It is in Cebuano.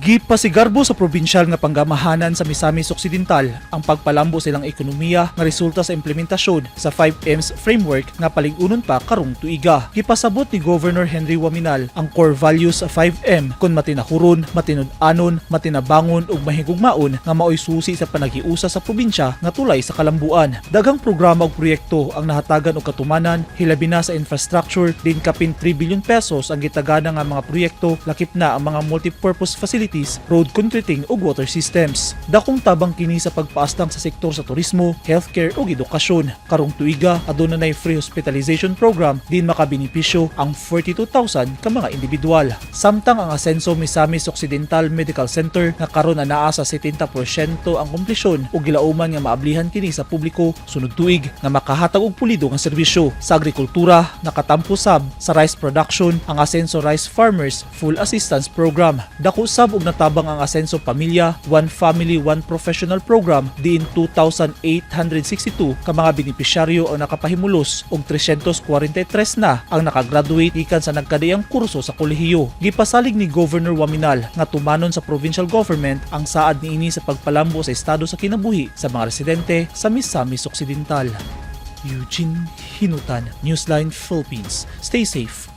Gipasigarbo sa probinsyal nga panggamahanan sa Misamis Occidental ang pagpalambo sa ilang ekonomiya nga resulta sa implementasyon sa 5Ms framework nga palig-unon pa karong tuiga. Gipasabot ni Governor Henry Oaminal ang core values sa 5M kon matinahuron, matinud-anon, matinabangon ug mahigugmaon nga maoy susi sa panaghiusa sa probinsya nga tulay sa kalambuan. Daghang programa ug proyekto ang nahatagan og katumanan, hilabi na sa infrastructure, din kapin 3 billion pesos ang gitagana nga mga proyekto, lakip na ang mga multipurpose facilities, road concreting ug water systems. Dakong tabang kini sa pagpaastang sa sektor sa turismo, healthcare ug edukasyon. Karong tuiga, aduna nay free hospitalization program din makabenepisyo ang 42,000 ka mga individual. Samtang ang Asenso Misamis Occidental Medical Center nga karon anaa sa 70% ang komplisyon ug gilauman nga maablihan kini sa publiko sunod tuig nga makahatag og pulido nga serbisyo. Sa agrikultura, nakatampo sab sa rice production ang Asenso Rice Farmers Full Assistance Program. Dako sab og natabang ang Asenso Pamilya One Family One Professional Program diin 2,862 ka mga benepisyaryo ang nakapahimulos og 343 na ang nakagraduate gikan sa nagkadaiyang kurso sa kolehiyo. Gipasalig ni Governor Oaminal nga tumanon sa provincial government ang saad niini sa pagpalambo sa estado sa kinabuhi sa mga residente sa Misamis Occidental. Eugene Hinutan, Newsline Philippines. Stay safe.